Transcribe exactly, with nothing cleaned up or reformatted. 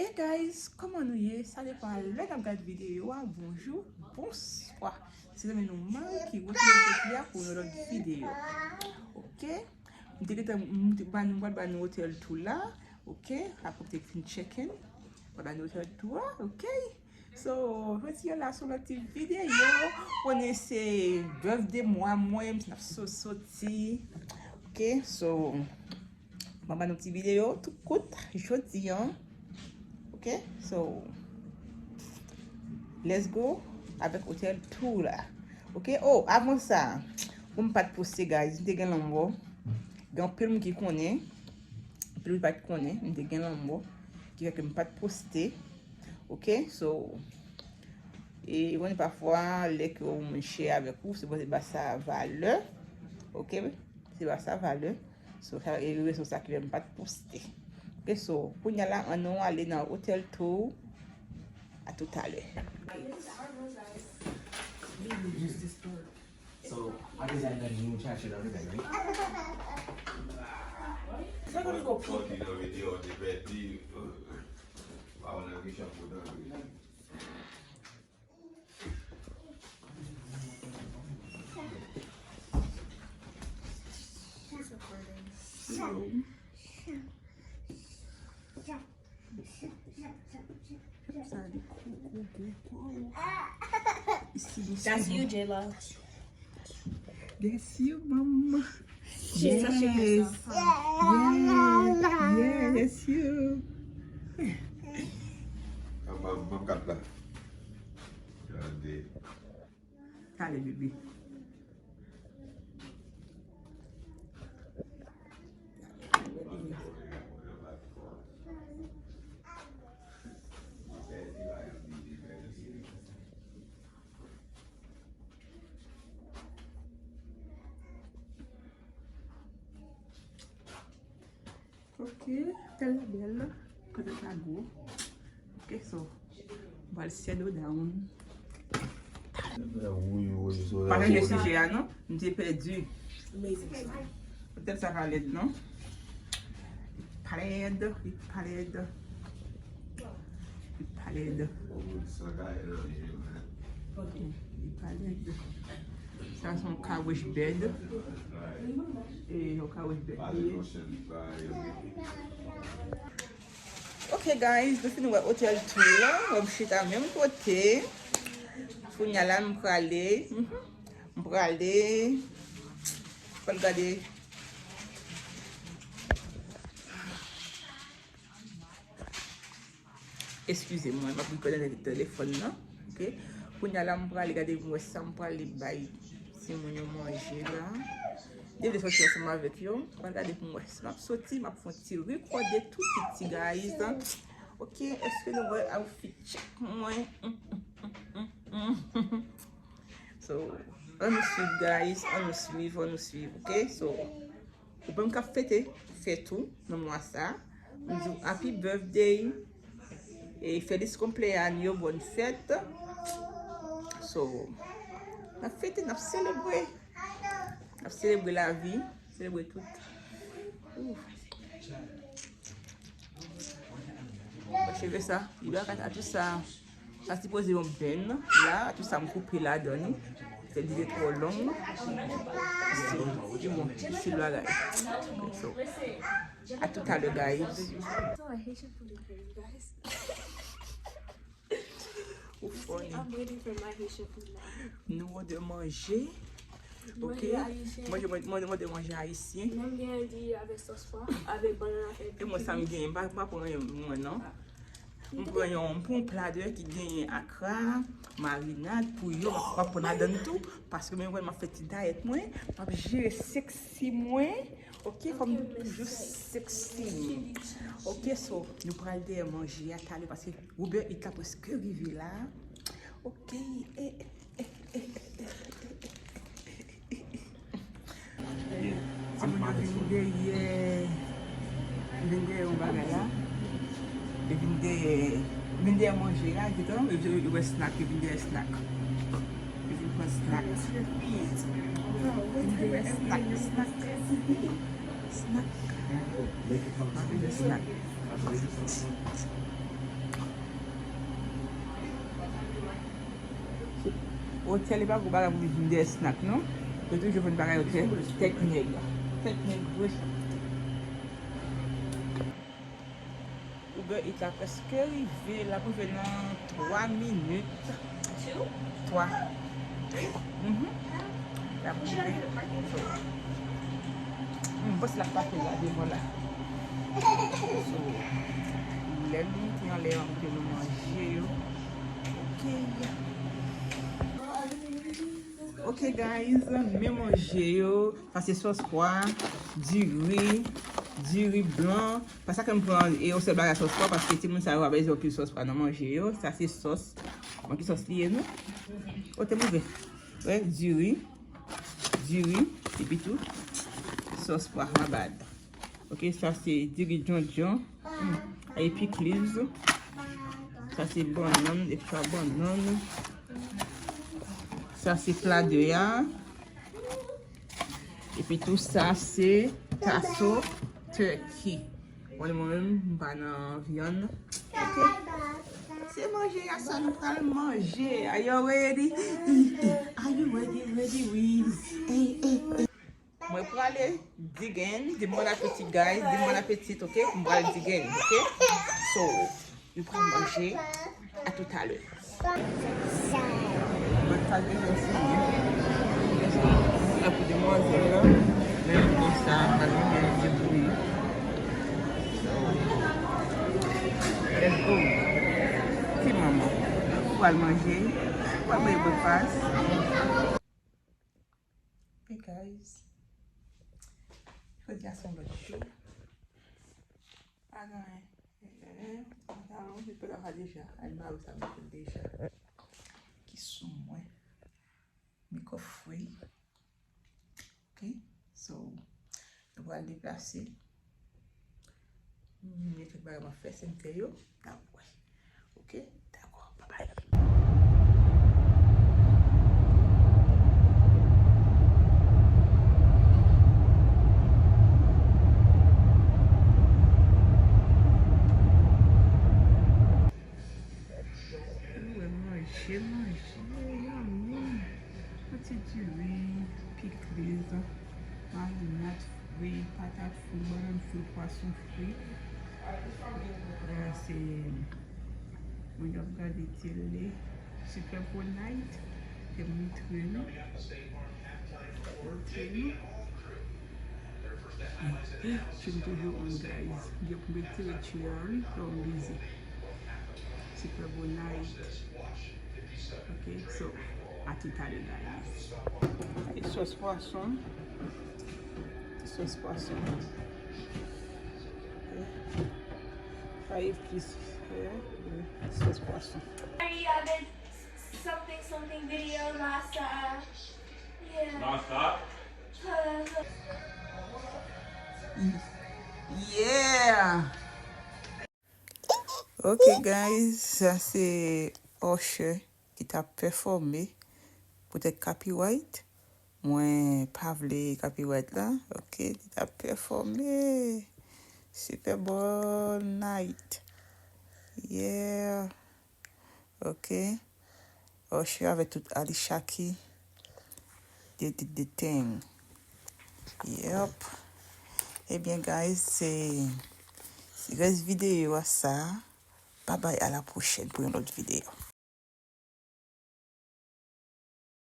Hey guys, kòman nou ye? Sa depann lè n ap gade videyo a. Bonjou, bonswa. Se zanmi nou Mari ki retounen jodi a pou yon lòt videyo. Ok? M te gentan, m te ba nou, m pral ba nou hotel tour la. Ok? Apre m te fin check in. M pral ba nou hotel tour a. Ok? So, jodi a la sou lòt ti videyo. Konnen se birthday mwa mwen, m ap so-, soti. Ok? So, m ap ba nou ti videyo tou kout jodi a. Ok? So, let's go avèk hotel tour la. Ok? Oh, avan sa, pou m pa t poste, guys, m te gen lanmò. Gen anpil moun ki konnen, anpil moun pa t konnen, m te gen lanmò. Ki fè ke m pa t poste. Ok? So, e konnen pafwa, lè ke yon moun share avèk ou, se pou se ba sa valè. Ok? Se ba sa valè. So, sa e rezon sa ki fè m pa t poste. Ok, so, kounye a la, ann nou ale nan hotel tour. A tout à l'heure. So, I just had that new trash shit on the bed, right? Fucking on the bed, dude. Wow, now we jump with that. That's you, J-Lo. That's you, mama. Yes. Yes. Yeah, that's you. Mama, mama, gade la. Gade. Talè, bebe. Ok, tèl la bèl, kote sa gwo. Ok, so, m pral settle down. Pa chanje sijè a non, m te pèdi. Amazing. Poutèt sa pa lèd non. Pa lèd, li pa lèd. Li pa lèd. Li pa lèd. Sa se yon couch bed. E yon couch bed li ye. Ok guys, nou fin wè hotel tour la. Wè m chita menm kote. Kounye a la m prale. Mhm. M prale. Pral gade. Eskize mwen, m ap rekonèt telefòn nan. Ok. Kounye a la, m prale gade pou m wè sa m prale bay timoun yo manje la. Depi lè soti ansanm avèk yo, m pral gade pou m wè. Si m ap soti, m ap fè yon ti rekòde tou piti, guys. Ok, èske nou wè outfit check mwen? Mm, mm, mm, mm, mm. So, ann nou swiv, guys, ann nou swiv, ann nou swiv, ok? So, ou menm k ap fete fèt ou nan mwa sa, m di w happy birthday. E feliz cumpleaños, bonne fête. So, n ap fete, n ap selebre. N ap selebre lavi, selebre tout. Ouf. Cheve sa, li ba kat a tout sa. Sa sipoze yon bèn la, tout sa m koupe ladan li. Se li te twò long. Di bon, se bagay. So, a tout à l'heure, guys. Ou funny. I'm waiting for my Haitian food now. Nou mande manje. Ok. Manje ayisyen. Manje, manje, manje, manje ayisyen. Menm gen di avèk sòs pwa, avèk bannann, avèk. E mwen sa m genyen, m pa, m pa pran yon mwen non. M pran yon, m pran yon pla de ki genyen akra, marinad, pou yo, m ap pran ladann tou, paske menm wè m ap fè ti dayèt mwen, m ap jere seksi mwen, ok, fò m toujou seksi. Ok, so, nou pral dèyè manje a talè, paske Uber Eats la prèske rive la. Ok, e, e, e, e, e, e, e. Timoun yo vin dèyè, vin dèyè yon bagay la. Yo vin dèyè, vin dèyè manje la, gentan, yo, yo, yo wè snack, yo vin dèyè snack. Yo vin pran snack. Vin dèyè snack, snack. Snack. Vin dèyè snack. Otèl e pa gwo bagay pou vin dèyè snack non. Yo toujou vann bagay otèl. Tèt nèg. Tèt nèg vre. Uber Eats la prèske rive, l ap rive nan twa minit. Twa. Mhm. L ap rive. Hmm, m panse l ap pase la devan la. So, lè nou te anlè an kote nou manje yo. Ok. Ok guys, men manje yo. Sa se sòs pwa, diri, diri blan. Pa sa ke m pran e yon sèl bagay sòs pwa, paske timoun sa yo pa bezwen anpil sòs pwa nan manje yo. Sa se sòs. Bon, ki sòs li ye non? Kote m ouvè? Wè, diri, diri, epi tou sòs pwa, my bad. Ok, sa se diri djondjon. Hmm. Ay pikliz. Sa se bannann, ekstra bannann. Sa se pla de a. Epi tou sa se taso turkey. Bon, mwen menm, m pa nan vyann. Ok. Se manje a sa nou pral manje. Are you ready? Are you ready, ready, ready? Mwen prale digging, di bon appetit guys, di bon appetit, ok? M pral digging, ok? So, nou pral manje, a toutalè. Breakfast deja fini. Lè pou demwazèl la, men konsa, pa gen anyen ki bouyi. So, let's go. Ti manman, ou pral manje, ou pral manje breakfast. Hey guys. Jodi a se yon lòt jou. Pa gen anyen. Pantalon, li pral la deja. Al mari sa m fè deja. Ki sou mwen. Makeup free. Ok. So, nou pral deplase. M gen kèk bagay m ap fè, se m fè yo. N ap wè. Ok? Dakò, babay. Mwen manje, manje, yummy. Yon ti diri, pikliz, marinad fri, patat fri, bannann fri, pwason fri. Sa se, mwen ap gade tele, Super Bowl night, te montre nou. Montre nou. Tune toujou on, guys. Yo pou mete tune an, wi, lè w bizi. Super Bowl night. Ok, so, a tout à l'heure, guys. E sòs pwason. Sòs pwason. Ok. Sa e plis, eh, sòs pwason. Something, something video, Lassa. Yeah. Lassa? Yeah! Ok, guys, sa se Usher ki t ap pèfòme poutèt copyright. Mwen pa vle copyright la. Ok, li t ap pèfòme. Super Bowl night. Yeah. Ok. Usher avèk tout Alicia Keys. They did the thing. Yep. Ebyen, guys, se, se rès videyo a sa. Bye bye, à la prochaine pou yon lòt videyo.